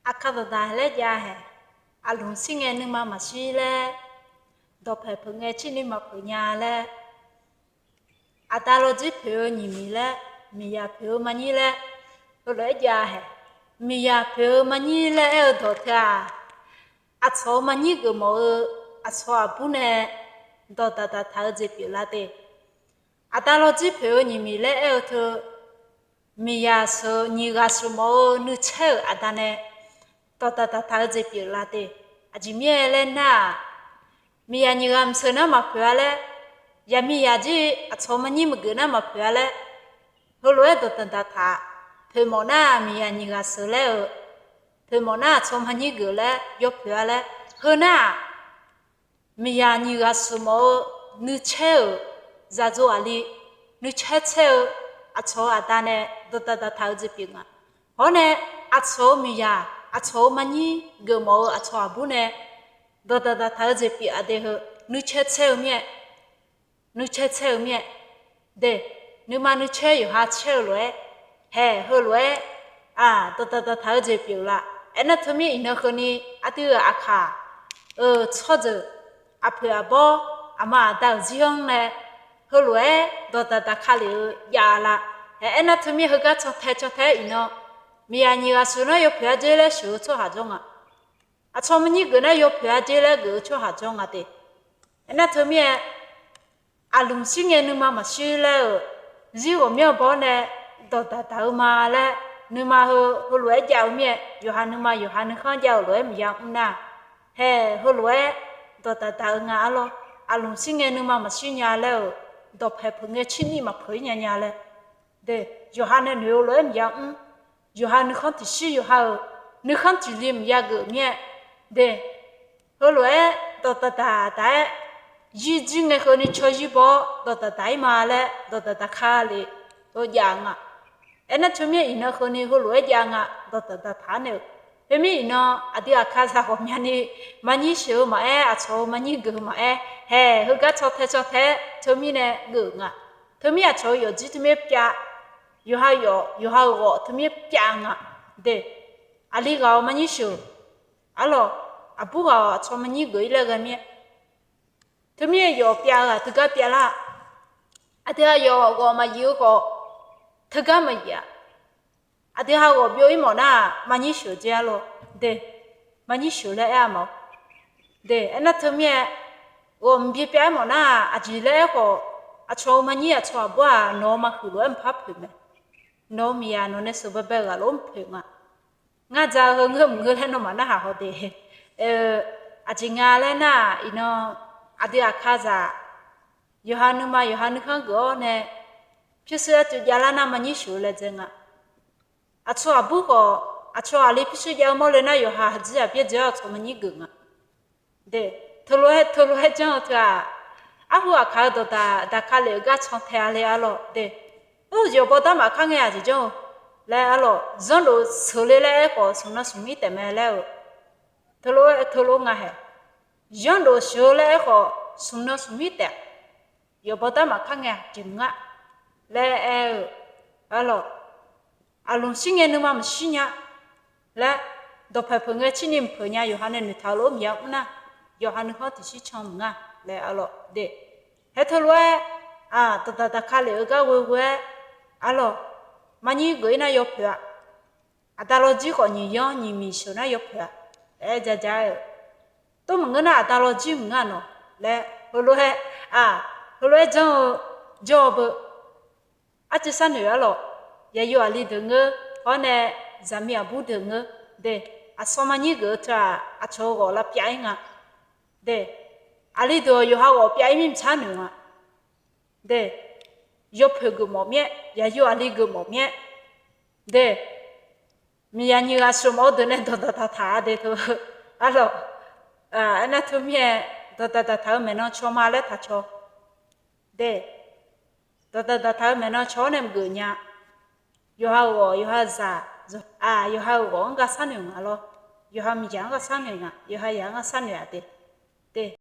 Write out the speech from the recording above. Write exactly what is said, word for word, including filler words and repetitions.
Aqkar dawqdaq laer jav haeq, aqlmq shir ngae nuima maqshir laer, dawqpaeq peuq ngae cirni maqpeuq nya laer, aqda lawjir poeq-eu nyiq miq laer, miqyaq poeq-eu manyir laer, heulof-aer jav haeq. Miqyaq poeq-eu manyir laer aer-eu dawq teu-aq, aqcawq-eu manyir geufmawf-eu aqcawq aqbur nae dawqdaq daqtaq-eu jeq pyeuflar de. Aqda lawjir poeq-eu nyiq miq laer aer-eu teu, miqyaq sheuq-eu nyiq ghaq sheuq mawf-eu nuicaer-euq aqda nae dawqdaq daqtaq-eu jeq pyeuflar de. Aqjeq mirnae laer nar-aq, miqyaq nyiq ghaq mqseuq nar maqpoeq-a laer, yaqmiqyaq jir aqcawq manyir maqgeuf nar maqpoeq-a laer, heulof-aer dawqdaq daqtaq, poeqmawf nar-aq miqyaq nyiq ghaq sheuq laer-euq, poeqmawf nar aqcawq manyir geuf laer yawpoeq-a laer, heu nar-aq, miqyaq nyiq ghaq sheuq mawf-eu nuicaer-euq zaqdzov aqli, nuicaer caer-eu aqcawq-eu aqda nae dawqdaq daqtaq-eu jeq pyeuf nga. Hawr nae aqcawq-eu miqyaq, aqcawq-eu manyir geufmawf-eu aqcawq aqbur nae dawqdaq daqtaq-eu jeq pyeuf-a de heu, nuicaer caer-eu mir-aer, nuicaer caer-eu mir-aer, de, nuima nuicaer yawqha caer-eu lof-aer, haeq heulof-aer, aq, dawqdaq daqtaq-eu jeq pyeuflar. Aernar teumir iqnan keuvni aqdui-euq aqkaq-euq tsawrjeuq, aqpoeq aqbawr, aqma aqda-euq zir-anr nae heulof-aer dawqdaq daqka lef-eu jav lar. Haeq aernar teumir heugar cantae cantae-aer iqnan, miqyaq nyiq ghaq sheuq nar yawpoeq-a jer laer sheuq-eu tsawrhaq jawr nga. Aqcawq manyir geuf nar yawpoeq-a jer laer geuf-eu tsawrhaq jawr nga de. Aernar teumir-aer, aqlmq shir ngae nuima maqshir laer-euq, zir ghawqmyanr baw-awr nae dawqdaq daq-eu ma laer, nuima heu heulof-aer jav-eu mir-aer, yawqha nuima yawqha nuikhanr jav-euq lof-aer maqya mr nar, haeq heulof-aer dawqdaq daq-eu nga arlawr. Aqlmq shir ngae nuima maqshir nya laer-euq, dawqpaeq peuq ngae cirni maqpeuq-ir nya nya laer, de, yawqha nae noeq-eu lof-aer maqya mr. Yawqha nuikhanr tiqshir yawqha-euq nuikhanr tiqli maqya geuf mir-aer, de, heulof-aer dawqdaq daq daq-aer, yir jir ngae keuvni tsawr yir baw-awr dawqdaq daq-ir ma laer dawqdaq daqka lef-eu jav nga. Aernar teumir iqnan keuvni heulof-aer jav nga, dawqdaq daqtaq-aer nae-euq. Teumir iqnan aqdui aqkaqzaq ghawqmyani manyir sheuq-eu maqaer, aqcawq-eu manyir geuf-eu maqaer, haeq heugar cantae cantae-aer teumirnae geuf nga. Teumir aqcawq-eu yawfjir teumir pyav, yawqha yawf yawqha-euq ghawf teumir pyav nga. De, aqli ghaq-awq manyir sheuq, arlawq, aqbur ghaq-awq aqcawq manyir geuf-ir laer ghae mir-aer, teumir-aer yawf pyav-eu ghaq teugar pyav lar. Aqdui ha yawf ghawf maqyif-eu khawf, teugar maqyif-aq. Aqdui ha ghawf byov-ir mawf nar-aq manyir sheuq jer arlawq, de, manyir sheuq laer aer-a mawf-awr, de, aernar teumir-aer, ghawf mqbyav pyav-aer mawf nar-aq aqjeq laer aer khawf, aqcawq-eu manyir aqcawq aqbur-aq nawq-eu maqhuiq lof-aer maqpar poeq mae. Nawq-eu miqyaq nawq nae sheuq baebae-eu ghaq lof-aer maqpoeq nga. Ngar ja-eu heu ngeur maqngeur laer nawmaf narhaq haw de. Aqjeq nga laer nar-aq iqnan, aqdui aqkaqzaq yawqha nuima yawqha nuikhanr geuf-awr nae, pyurshuir-aer tov javlar nar manyir sheuq-eu laedzae nga. Aqcawq aqbur khawf, aqcawq aqli pyurshuir jav-eu mawrle nar yawqha aqjir aqbyaer dzae-awr aqcawq manyir geuf nga. De, teulof-aer teulof-aer janr-eu teu-aq, arhu aqkaq-eu dawqdaq daqka lef-eu gar cantae-a le arlawq de. Or, yawqbaw darmaf kar ngae aqjeq janr-eu laer arlawq, zanrdov sheuq le laer aer khawf smq nan smq mir taef mae laer-eu, teulof-aer teulof nga haeq. Zanrdov sheuq-eu laer aer khawf smq nan smq mir taef, yawqbaw darmaf kar ngae aqjeq maqngar laer aer-eu, arlawq, aqlmq shir ngae nuima maqshir nya laer, dawqpaeq peuq ngae cirni maqpeuq nya, yawqha nae noeqtaq-eu lof-aer maqya mr nar, yawqha nuikhanr tiqshir can maqnga laer arlawq de. Haer teulof-aer, dawqdaq daqka lef-eu gar ghoe ghoe-aer, arlawq, manyir geuf-ir nar yawpoeq-a. Aqda lawjir khawf nyiq yanr nyiq miq sheuq nar yawpoeq-a. Aer ja ja-aer-eu, tov maqngeur nar aqda lawjir maqngar nawq laer heulof-aer, heulof-aer janr-eu, jawr-eu beu. Arciv sharnoeq arlawq, yaqyo aqli deuq ngeur, hawr nae zaqmiq aqbur deuq ngeur, de, aqsawr manyir geuf-eu teu-aq aqcawq-eu ghawq lavpyav-ir nga. De, aqli deuq-awq yawqha ghawq pyav-ir mir maqsar noeq nga. De, yawpoeq geufmawf mir-aer, yaqyo aqli geufmawf mir-aer, de, miqyaq nyiq ghaq sheuq mawf-eu deuq nae dawqdaq daqtaq-a de teu. Arlawq, aernar teu mir-aer, dawqdaq daqtaq-eu maeqnan caw ma laer taq caw. De, dawqdaq daqtaq-eu maeqnan caw-awr nae maqgeuf nya. Yawqha-euq ghawq yawqha zaq, yawqha-euq ghawq-anr gar sharnoeq nga lawr. Yawqha miqyaq-anr gar sharnoeq nga, yawqha yaq-anr gar sharnoeq-a de. De,